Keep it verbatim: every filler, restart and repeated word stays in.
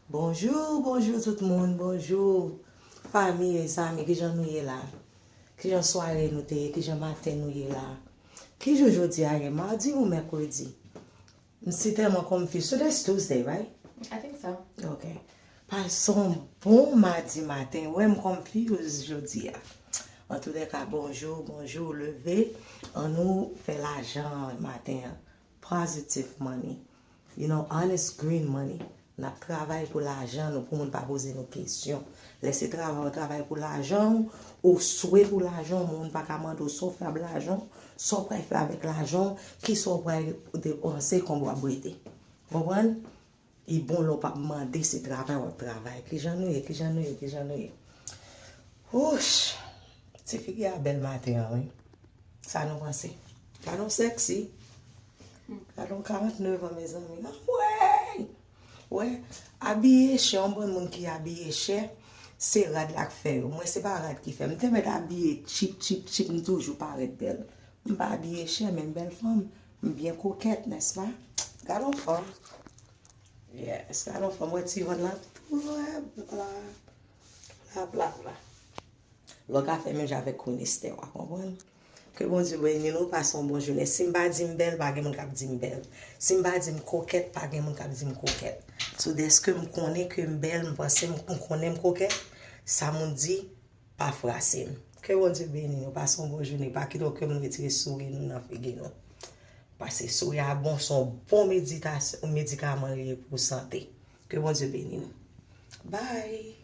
Bonjou, bonjou tout moun, bonjou. Fanmi e zanmi, kijan nou ye la? Kijan sware nou te ye? Kijan maten nou ye la? Ki jou jodi a ye? Madi ou mèkredi? M si tèlman confused. Today's Tuesday, right? I think so. Ok. Pase yon bon madi maten. Wè m confused jodi a. Antoulèka, bonjou, bonjou, leve. Annou fè lajan maten an. Positive money. You know, honest green money. N ap travay pou lajan nou, pou moun pa poze nou kesyon. Lè se travay, ou travay pou lajan w, ou swe pou lajan w, moun pa ka mande w sa w fè ak lajan w, sa w pral fè avèk lajan w, kisa w pral depanse, konbyen w ap rete. Konprann? Li bon lè w p ap mande, se travay w ap travay. Kijan nou ye, kijan nou ye, kijan nou ye? Wouch! Ti figi a bèl maten an, wi. Sa nou panse? Gade yon sexy. Gade yon karant nèf an, mezanmi. Anmwey! Wè, abiye chè, yon bann moun ki abiye chè, se rad la k fè yo. Mwen, se pa rad ki fè m. M te mèt abiye cheap, cheap, cheap, m toujou parèt bèl. M pa abiye chè, men m bèl fanm. M byen kokèt, nèspa? Gade yon fanm. Yes, gade yon fanm, wè ti vant lan. Bla, bla, bla, bla. Lò ka fè menm jan avèk Queen Esther, w a konprann? Ke Bondye beni nou, pase yon bon jounen. Si m pa di m bèl, pa gen moun k ap di m bèl. Si m pa di m kokèt, pa gen moun k ap di m kokèt. So, dèske m konnen ke m bèl, m panse m, m konnen m kokèt, sa moun di, pa frase m. Ke Bondye beni nou, pase yon bon jounen, pa kite okenn moun retire souri nou nan figi nou. Pase souri a bon, se yon bon meditasyon, medikaman li ye pou sante. Ke Bondye beni nou. Bye!